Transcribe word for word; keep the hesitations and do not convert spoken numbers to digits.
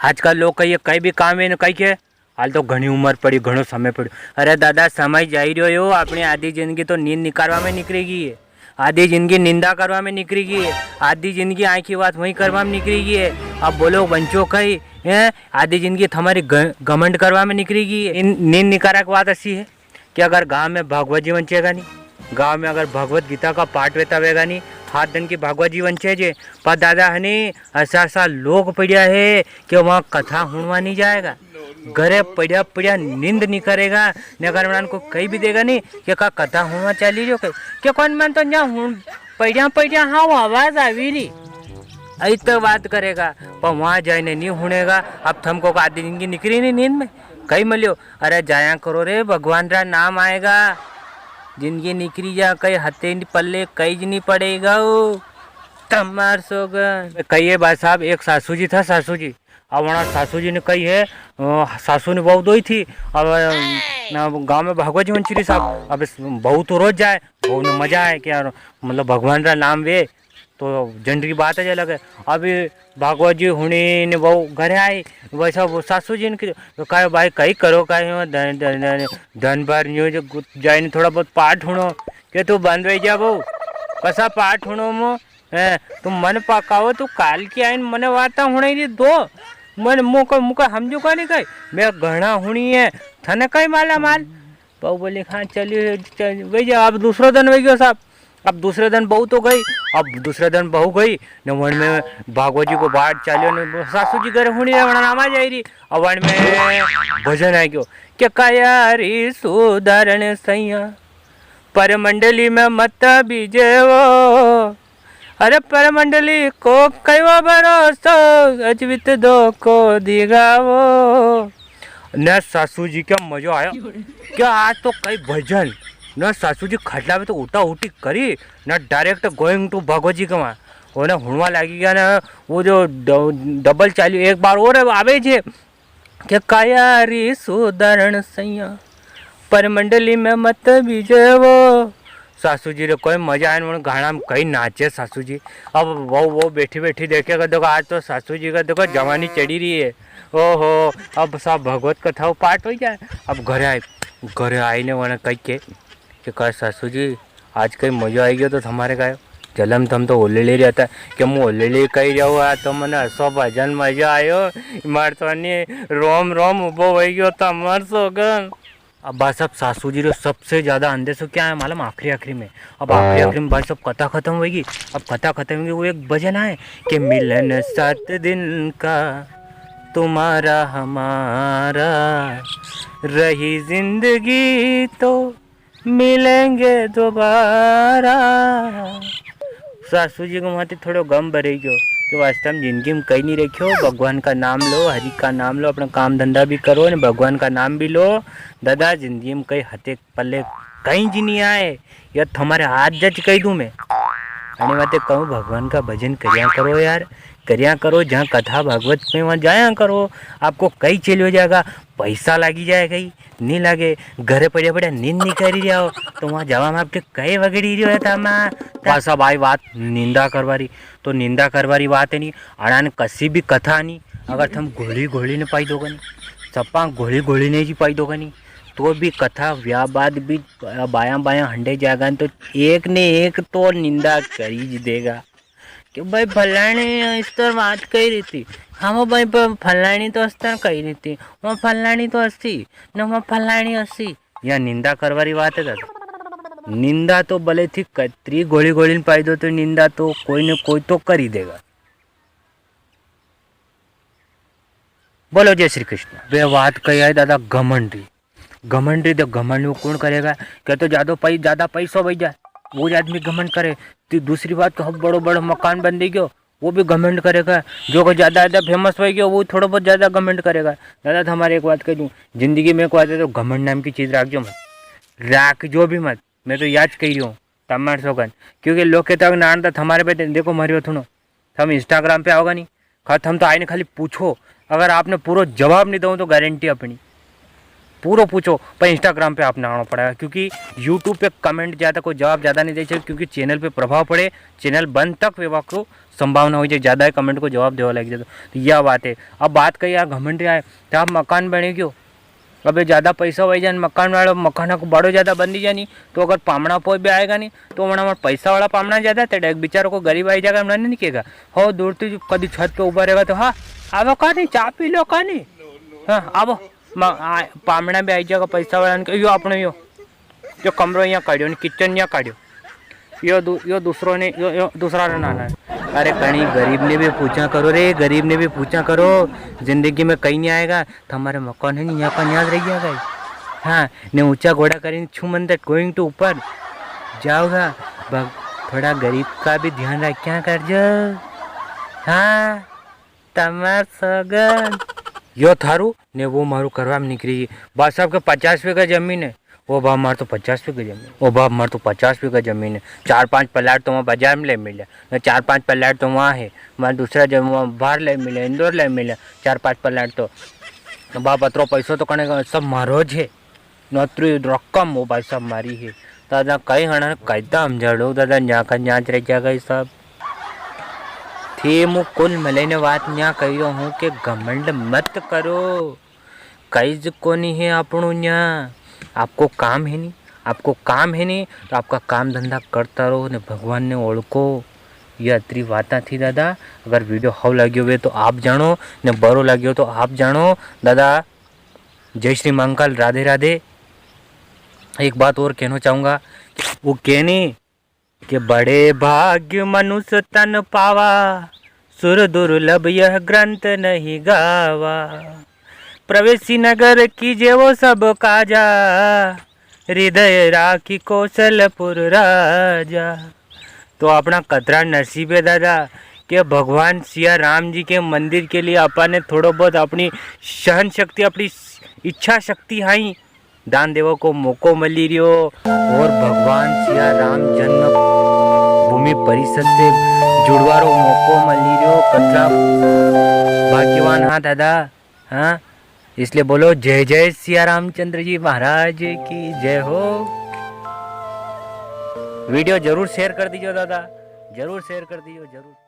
आजकल लोग कहिए, "कई भी काम है न कई के, हाल तो घणी उम्र पड़ी, घणो समय पड़्यो।" अरे दादा, समय जाई रह्यो यो, अपनी आधी जिंदगी तो नींद निकालवा में निकली गई है, आधी जिंदगी निंदा करवा में निकली गई है, आधी जिंदगी आई की बात वही करवा में निकली गई है। अब बोलो बंचो कई, हैं? आधी जिंदगी तुम्हारी घ-, घमंड करवा में निकली गई है। इन-, नींद निकारा की बात ऐसी है कि अगर गांव में भागवत जी वंचेगा नी, गांव में अगर भगवत गीता का पाठ वेता वेगा नी, हात दन की भागवत जी वंचे जे, पर दादा है नी, ऐसा ऐसा लोग पड़िया है कि वहाँ कथा हुणवा नी जाएगा, घरे पड़िया पड़िया नींद नी करेगा। ने अगर उन्हान को कई भी देगा नी कि का कथा हुणवा चाली जो के, के कौन मन तो न्या हुण पड़िया पड़िया हाँ वो आवाज आवी री, ऐ तो बात करेगा, पर वहाँ जाइने नी हुणेगा। अब थमको का आधी जिंदगी निकली नी नींद में, कई मल्यो। अरे जाया करो रे, भगवान रा नाम आएगा। जिंदगी निकली जा, कई हते नी पल्ले, कई ज नी पड़ेगा ओ। तमार सोगन। कहिए भाई साहब, एक सासू जी था, सासू जी। अब वणा सासू जी ने कही है, अ, सासू ने बहू दो ही थी। अब, अ, ना, गांव में भागवत जी वंची री साहब। अब इस बहू तो रोज जाए, बहू ने मजा आए कि यार, मतलब, भगवान रा नाम वे, तो जंड की बात है अलग है। अभी भागवत जी हुणी ने वो घरे आई, वैसा वो सासू जी ने कही, तो कहे, "भाई, कई करो, कहे, धन, धन, धन, धन भर न्यू जो गु-, जाइने थोड़ा बहुत पाठ हुणो।" के, "तू बंद हो जा बहू, कसा पाठ हुणो मो, हैं, तू मन पकाओ, तू काल की आइन मने वाता हुणाई दी दो, मन मुका, मुका हमजू का नी कई, मैं घणा हुणी है, थने कई माला माल।" बहू बोली, "हाँ, चलियो, चल, वही जा।" अब दूसरो दन वही गयो साहब। अब दूसरे दन बहू तो गई, अब दूसरे दन बहू गई, ने वण में भागवत जी को पाठ चालियो, ने सासू जी घरे हुणी रे, वणा नामा जाई री। अब वण में भजन आ गयो, के "काया री सुधारण सैया, पर मंडली में मत बीजे वो।" अरे पर मंडली को कईवा भरोसो, अजवित धोखो दिगावो। ने सासू जी क्या मजो आयो। क्या आज तो कई भजन। ने सासू जी खटला पे तो उठा उठी करी, ने direct going to भागवत जी के वहाँ। उन्हें हुणवा लागी गया ना, वो जो ड-, double चालू एक बार और आवे जे, के "काया री सुधारण सैया, पर मंडली में मत बीजे वो।" सासू जी रे कोई मजा आए, उन गाना में कई नाचे सासू जी। अब वो, वो बैठी बैठी देखेगा, देखो आज तो सासू जी का देखो जवानी चढ़ी री है। ओहो, अब सब भगवत कथा पाठ हो जाए। अब घरे आए, घरे आई ने वने कही के, के "का सासू जी, आज कई मजो आई गयो तो थमारे का, जलम थम तो ओलेले रहता।" के "मु ओलेले कही जाऊ, आ तो मने असो भजन मजो आयो, मार तो नी रोम रोम उबो वही गयो तमार सोगन।" अब बस, अब सासू जी रो सबसे ज्यादा अंदेशो क्या है मालूम? आखिरी, आखिरी में, अब आखिरी, आखिरी में भाई सब कथा खत्म होगी। अब कथा खत्म होगी, वो एक भजन आए कि "मिलन सात दिन का तुम्हारा हमारा, रही जिंदगी तो मिलेंगे दोबारा।" सासू जी को माथे थोड़ो गम भरे गयो कि वास्तव में जिंदगी में कई नी रखियो, भगवान का नाम लो, हरि का नाम लो, अपना काम धंधा भी करो ने भगवान का नाम भी लो। दादा, जिंदगी में कई हते पल्ले कई जी नी आए, या थमारे हाथ जच कही दूं मैं। अने वाते कहूँ, भगवान का भजन करिया करो यार, करिया करो, जहाँ कथा भागवत में वहाँ जाया करो, आपको कई चेल हो जाएगा, पैसा लागी जाए कई, नी लागे, घरे पड़े पड़े नींद नी करी रहा हो, तो वहाँ जावा में आपके कई वगड़ी रही हो था माँ। पासा भाई बात निंदा करवारी, तो निंदा करवारी बात है नी, अड़ान कसी भी कथा नी, अगर थम घोली घोली ने पाई दोगे नी, सपा घोली घोली ने जी पाई दोगे नी, तो भी कथा व्या बाद भी बायां बायां हंडे जागा न तो एक ने एक तो निंदा करी जी देगा कि भाई फलानी इस तरह बात कही रही थी, हम भाई प-, फलानी तो इस तरह कही रही थी, वहाँ फलानी तो असी, न वहाँ फलानी असी। या निंदा करवारी बात है दादा। निंदा तो भले थी कतरी घोली घोली ने पाई दो तो निंदा तो कोई ने कोई तो कर ही देगा। बोलो जय श्री कृष्ण। वे बात कही आई दादा घमंड री। घमंड री, देख घमंड वो कौन करेगा? क्या तो ज्यादा पै-, ज्यादा पैसो वई जाए, वो ही आदमी घमंड करे। ती-, दूसरी बात तो हम बड़ो बड़ो मकान बन दे गयो, वो भी घमंड करेगा। जो कोई ज्यादा ज्यादा famous वई गयो, वो थोड़ो बहुत ज्यादा घमंड करेगा। दादा, तो हमारे एक बात कह दूं, जिंदगी में एक बात है तो घमंड नाम की चीज राख जो मत, राख जो भी मत। मैं तो याद कही रही हूँ, तमार सोगन, क्योंकि लोग कहता है, "नान था थमारे पे देखो मरियो थुनो।" थम Instagram पे आओगा नी, खा-, थम तो आईने खाली पूछो, अगर आपने पूरो जवाब नी दो तो गारंटी अपनी, पूरो पूछो, पर Instagram पे आपने आना पड़ेगा, क्योंकि YouTube पे comment ज्यादा, कोई जवाब ज्यादा नी दे सकते, क्योंकि channel पे प्रभाव पड़े, channel बंद तक वे वाकरो संभावना हुई जाए, ज्यादा ही comment को जवाब देवा लग जाए। तो यह बात है। अब बात कही यार घमंड री आए, तो आप मकान बने क्यों? अबे ज्यादा पैसा हो जाए, मकान वाला मकान को बड़ो ज्यादा बंदी जाए नी, तो अगर पामणा पोय भी आएगा नी, तो वरना हमारा पैसा वाला पामणा ज्यादा तेरे, एक बेचारा को गरीब आई जाएगा, हमने नहीं कहेगा। हो दूर तू कदी छत पे उबा रहेगा तो, हाँ, आवो का नी, चा पी लो का नी। हाँ, आवो। म-, आ, पामणा भी आई जाएगा पैसा वाला ने, यो अपनो यो, जो कमरो यहाँ काढ़ियो ने किचन यहाँ काढ़ियो, यो दू-, यो दूसरो ने, यो, यो दूसरा रे नाना है। अरे कणी गरीब ने भी पूछा करो रे, गरीब ने भी पूछा करो। जिंदगी में कहीं नहीं आएगा, तो हमारे मकान है नहीं, यहाँ का न्याज रह गया भाई। हाँ, ने ऊंचा घोड़ा करीने छू मंदिर going to ऊपर जाओगा। भग-, थोड़ा गरीब का भी ध्यान रख्या कर जो। हाँ, तमार सगन। यो थारू ने वो मारू करवा में निकली। बा साहब के पचास बीघा जमीन है। ओ बाप, मार तो पचास बीघा जमीन। ओ बाप, मार तो पचास बीघा जमीन है। चार पांच प्लाट तो वहाँ बाजार में ले मिले, ने चार पांच प्लाट तो वहाँ है। मार दूसरा जमीन वहाँ बाहर ले मिले, इंदौर ले मिले, चार पांच प्लाट तो। बाप, अतरो पैसो तो कने का, सब मारो ज है। ने अतरी रकम वो भाई साहब मारी है। दादा, कई हणा कायदा हमजाड़ो, दादा, न्या का न्या ज रह जाएगा ये सब। थे मु कुल मिलई ने बात न्या कही रह्यो हूँ कि घमंड मत करो। कई ज कोनी है आपणो न्या। आपको काम है नी, आपको काम है नी, तो आपका काम धंधा करता रहो ने भगवान ने ओळखो। ये अतरी बातां थी दादा। अगर video हाउ लाग्यो वे तो आप जाणो, ने बरो लाग्यो तो आप जाणो। दादा, जय श्री महाकाल, राधे राधे। एक बात और कहना चाहूँगा, वो कहनी कि बड़े भाग्य मनुष्य तन पावा, सुर दुर्लभ यह ग्रंथ नहीं गावा। प्रवेशी नगर कीजे वो सब काजा, हृदय राखी कौशलपुर राजा। तो अपना कतरा नसीब है दादा, कि भगवान सिया राम जी के मंदिर के लिए अपन ने थोड़ो बहुत अपनी सहन शक्ति, अपनी इच्छा शक्ति हाई दान देवा को मौको मिली रियो। और भगवान सिया राम जन्म भूमि परिषद से जुड़वा रो मौको मिली रियो। कतरा भाग्यवान हाँ दादा, हाँ। इसलिए बोलो, जय जय सिया रामचंद्र जी महाराज की जय हो। Video जरूर share कर दीजो दादा, जरूर share कर दीजो, जरूर।